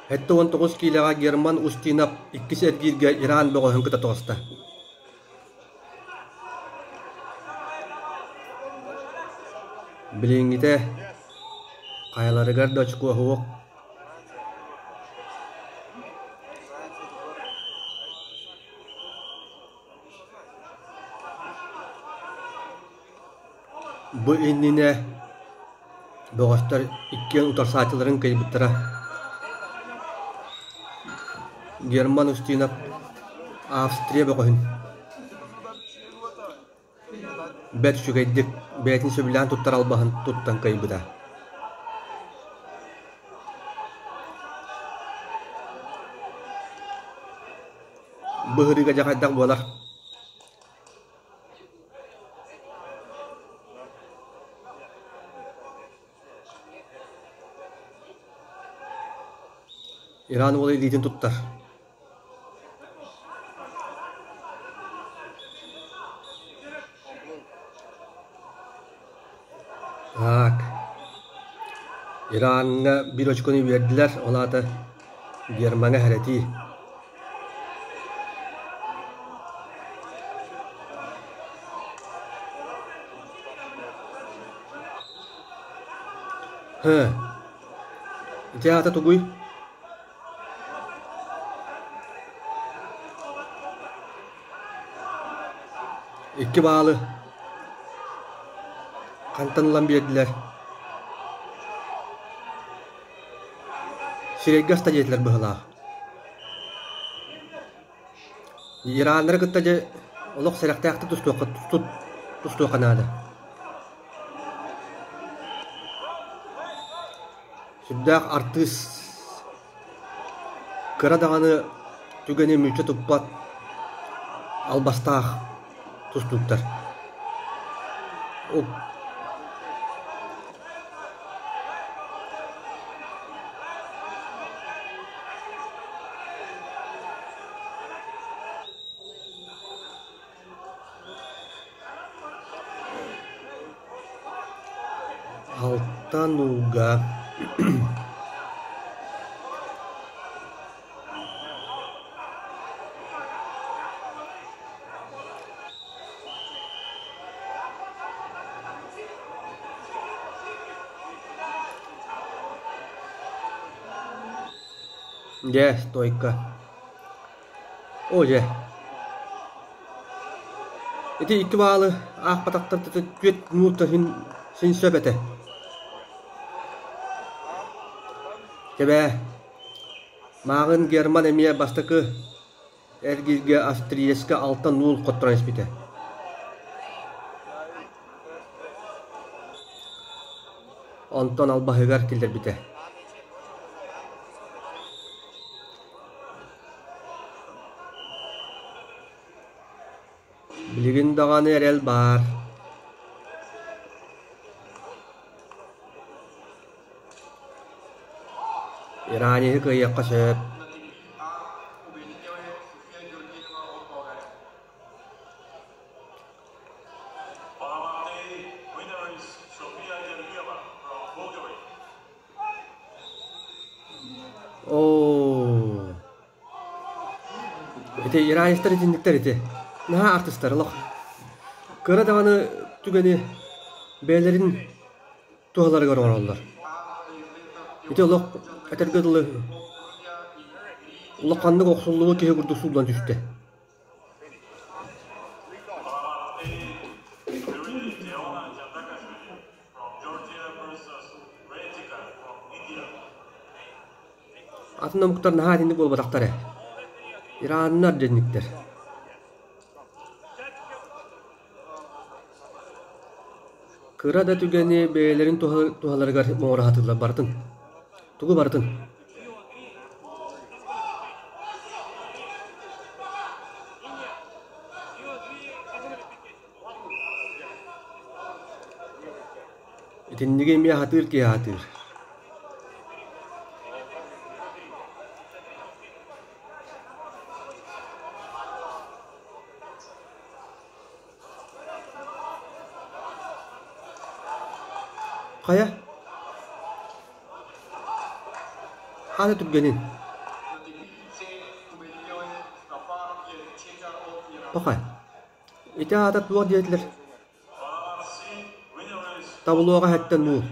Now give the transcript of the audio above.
79 киилэҕэ Герман Устинов иккис эргииргэ Иран бөҕөһүн кытта тоҕуста. Билиҥҥитэ хайаларыгар да очукуо суох. Бу иннинэ бөҕөстөр иккиэн утарсааччыларын кыайбыттара. Герман Устинов Австрия бөҕөһүн бэрт үчүгэйдик бэйэтин сөбүлээн туттар албаһын туттан кыайбыта. Быһырыыга дьэ хайдах буолар? Иран уола илиитин туттар. Так. Ираҥҥа биир очкону биэрдилэр, ол аата Гермаҥҥа хэрэтии. Һы, ити аата тугуй? Икки баалы хантан ылан биэрдилэр? Сирэйгэ аста диэтилэр быһыылаах. Ираннары кытта дьэ олох сэрэхтээхтик тустуохха тустуохха наада. Сүрдээх артыыс кыра даҕаны түгэни мүлчү туппат албастаах тустууктар. Алтан ууга Дьэ, стойка. Оо дьэ. Ити икки баалы аахпатахтар түөрт минута син, син сөп этэ. Кэбээ. Мааҕын Герман эмиэ бастакы эргииргэ австриецка 6-0 хотторон испитэ. Онтон албаһыгар киллэрбитэ. Билигин даҕаны эрэл баар. Иранеһы кыайыахха сөп. Оо. Ити иранецтар итинниктэр ити. Наһаа артыстар олох. Кыра даҕаны түгэни бэйэлэрин туһаларыгар оҥороллор. Ити олох этэргэ дылы улаханнык охсуллубут киһи курдук сууллан түстэ. Атын омуктар наһаа итинник буолбатахтар ээ. Ираннар дьэнниктэр. Кыра да түгэни бэйэлэрин туһаларыгар оҥоро сатыыллар барытын. Тугу барытын. Итинниги эмиэ сатыыр киһи сатыыр. Хайа? Хаана түргэнин? Пахай, ити аата туох диэтилэр? Таблоҕа иһэттэн муул